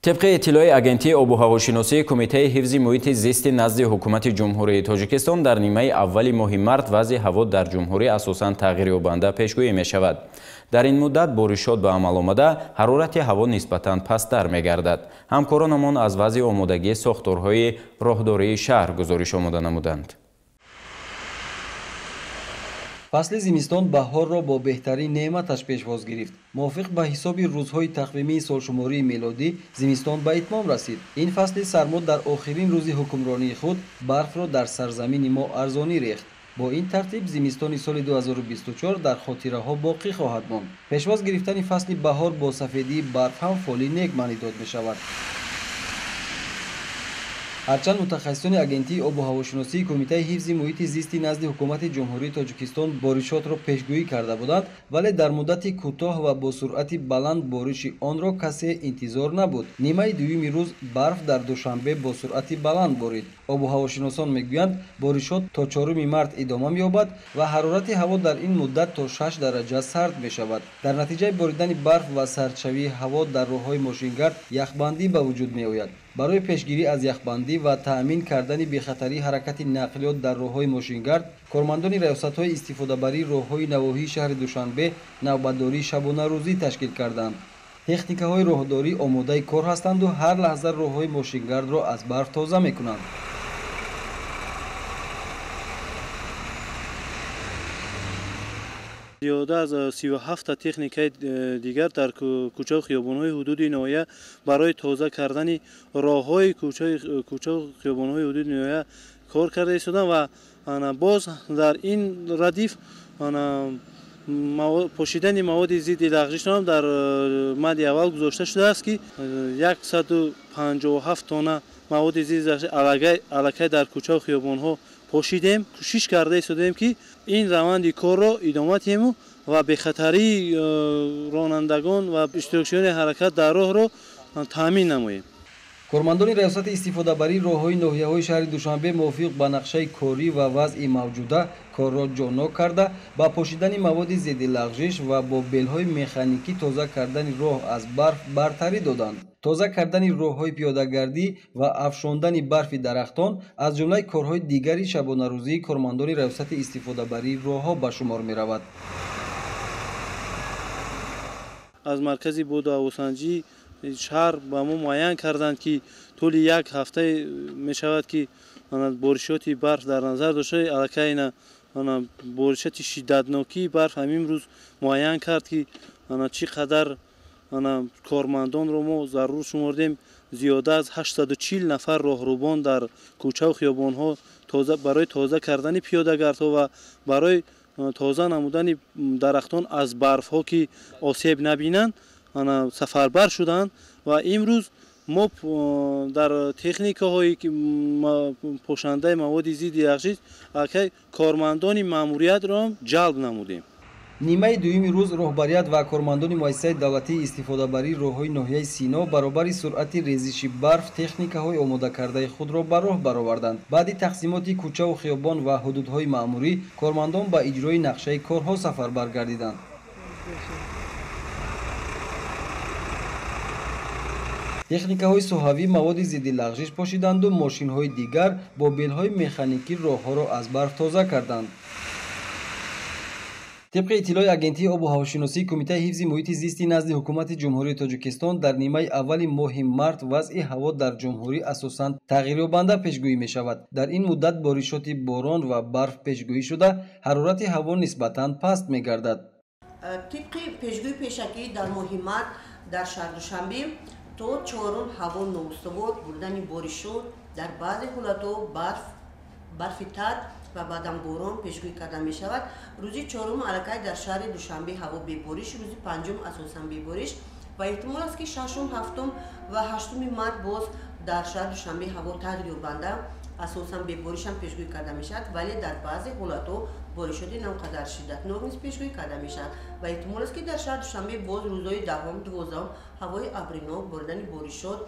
Тибқи иттилои Агентии обуҳавошиносии Кумитаи ҳифзи муҳити зисти назди Ҳукумати Ҷумҳурии Тоҷикистон дар нимаи аввали моҳи март вазъи ҳаво дар ҷумҳурӣ асосан тағйирёбанда пешгӯӣ мешавад. Дар ин муддат боришот ба амал омада, ҳарорати ҳаво нисбатан пасттар мегардад. Ҳамкоронамон аз вазъи омодагии сохторҳои роҳдории шаҳр гузориш омода намуданд. Фасли зимистон баҳорро бо беҳтарин неъматаш пешвоз гирифт. Мувофиқ ба ҳисоби рӯзҳои тақвимии солшумории мелодӣ, зимистон ба итмом расид. Ин фасли сармо дар охирин рӯзи ҳукмронии худ барфро дар сарзамини мо арзонӣ рехт. Бо ин тартиб зимистони соли 2024 дар хотираҳо боқӣ хоҳад монд. Пешвоз гирифтани фасли баҳор бо сафедии барф ҳам фоли нек маънидод мешавад. Ҳарчанд мутахассисони Агентии обуҳавошиносии Кумитаи ҳифзи муҳити зисти назди Ҳукумати Ҷумҳурии Тоҷикистон боришотро пешгӯӣ карда буданд, вале дар муддати кӯтоҳ ва бо суръати баланд бориши онро касе интизор набуд. Нимаи дуюми рӯз барф дар Душанбе бо суръати баланд борид. Обуҳавошиносон мегӯянд, боришот то 4 март идома меёбад ва ҳарорати ҳаво дар ин муддат то 6 дараҷа сард мешавад. Дар натиҷаи боридани барф ва сардшавии ҳаво дар роҳҳои мошингард яхбандӣ ба вуҷуд меояд. Барои пешгирӣ аз яхбандӣ ва таъмин кардани бехатарии ҳаракати нақлиёт дар роҳҳои мошингард, кормандони раёсатҳои истифодабарии роҳҳои навоҳии шаҳри Душанбе навбатдории шабонарӯзӣ ташкил карданд. Техникаҳои роҳдорӣ омодаи кор ҳастанду ҳар лаҳза роҳҳои мошингардро аз барф тоза мекунанд. Зиёда аз 37 техникаи дигар дар кӯчаву хиёбонҳои ҳудуди ноҳия барои тоза кардани роҳҳои кӯчаву хиёбонҳои ҳудуди ноҳия кор карда истоданд ва боз дар ин радиф пошидани маводи зидди лағжишро ҳам дар мадди аввал гузошта шудааст, ки 157 тонна маводи зидди лағжиш аллакай дар кӯчаву хиёбонҳо пошидем. Кӯшиш карда истодем, ки ин раванди корро идома диҳему ва бехатарии ронандагон ва иштирокчиёни ҳаракат дар роҳро таъмин намоем. Кормандони раёсати истифодабарии роҳҳои ноҳияҳои шаҳри Душанбе мувофиқ ба нақшаи корӣ ва вазъи мавҷуда корро ҷоннок карда, ба пошидани маводи зидди лағжиш ва бо белҳои механикӣ тоза кардани роҳ аз барф бартарӣ доданд. Тоза кардани роҳҳои пиёдагардӣ ва афшондани барфи дарахтон аз ҷумлаи корҳои дигари шабонарӯзии кормандони раёсати истифодабарии роҳҳо ба шумор меравад. Аз маркази боду ҳавосанҷӣ шаҳр ба мо муайян карданд, ки тӯли як ҳафта мешавад, ки боришоти барф дар назар дошта, аллакай боришоти шиддатнокии барф ҳамин рӯз муайян кард, ки чӣ қадар кормандонро мо зарур шумордем. Зиёда аз 840 нафар роҳрубон дар кӯчаву хиёбонҳо барои тоза кардани пиёдагардҳо ва барои тоза намудани дарахтон аз барфҳо, ки осеб набинанд, сафарбар шуданд. Ва имрӯз мо дар техникаҳое ки пошандаи маводи зидди лағжиш аллакай кормандони маъмуриятро ҷалб намудем. Нимаи дуюми рӯз роҳбарият ва кормандони муассисаи давлатии истифодабарии роҳҳои ноҳияи Сино баробари суръати резиши барф техникаҳои омодакардаи худро ба роҳ бароварданд. Баъди тақсимоти кӯчаву хиёбон ва ҳудудҳои маъмурӣ кормандон ба иҷрои нақшаи корҳо сафарбар гардиданд. Техникаҳои соҳавӣ маводи зидди лағжиш пошиданду мошинҳои дигар бо белҳои механикӣ роҳҳоро аз барф тоза карданд. Тибқи иттилои Агентии обуҳавошиносии Кумитаи ҳифзи муҳити зисти назди Ҳукумати Ҷумҳурии Тоҷикистон дар нимаи аввали моҳи март вазъи ҳаво дар ҷумҳурӣ асосан тағйирёбанда пешгӯӣ мешавад. Дар ин муддат боришоти борон ва барф пешгӯӣ шуда, ҳарорати ҳаво нисбатан паст мегардад. Тибқи пешгӯи пешакӣ дар моҳи март дар шаҳри Душанбе то чорум ҳаво ноустувор, бурдани боришот, дар баъзе ҳолатҳо барфи тар ва баъдан борон пешгӯӣ карда мешавад. Рӯзи чорум аллакай дар шаҳри Душанбе ҳаво бебориш, рӯзи панҷум асосан бебориш ва эҳтимол аст, ки шашум, ҳафтум ва ҳаштуми март боз дар шаҳри Душанбе ҳаво тағйирёбанда, асосан беборишам пешгӯӣ карда мешавад, вале дар баъзе ҳолатҳо боришоти наонқадар шиддатнок низ пешгӯӣ карда мешавад ва эҳтимол аст, ки дар шаҳри Душанбе боз рӯзҳои 10-ум, 12-ум ҳавои абринок, боридани боришот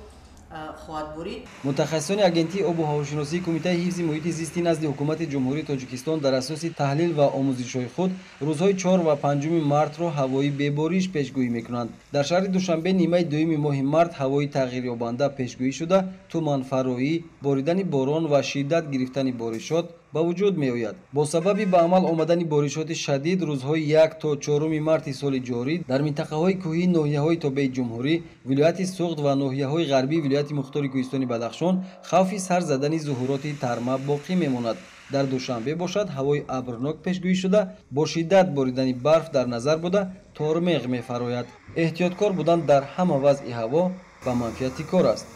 хоҳад борид. Мутахассисони Агентии обу ҳавошиносии Кумитаи ҳифзи муҳити зисти назди Ҳукумати Ҷумҳурии Тоҷикистон дар асоси таҳлил ва омӯзишҳои худ рӯзҳои 4 ва 5 мартро ҳавои бебориш пешгӯӣ мекунанд. Дар шаҳри Душанбе нимаи дуюми моҳи март ҳавои тағйирёбанда пешгӯӣ шуда, туманфароӣ, боридани борон ва шиддат гирифтани боришот ба вуҷуд меояд. Бо сабаби ба амал омадани боришоти шадид рӯзҳои 1 то 4 марти соли ҷорӣ дар минтақаҳои кӯҳии ноҳияҳои тобеи ҷумҳурӣ, вилояти Суғд ва ноҳияҳои ғарбии вилояти мухтори Кӯҳистони Бадахшон хавфи сар задани зуҳуроти тарма боқӣ мемонад. Дар Душанбе бошад ҳавои абрнок пешгӯӣ шуда, бо шиддат боридани барф дар назар буда, тормеғ мефарояд. Эҳтиёткор будан дар ҳама вазъи ҳаво ба манфиати кор аст.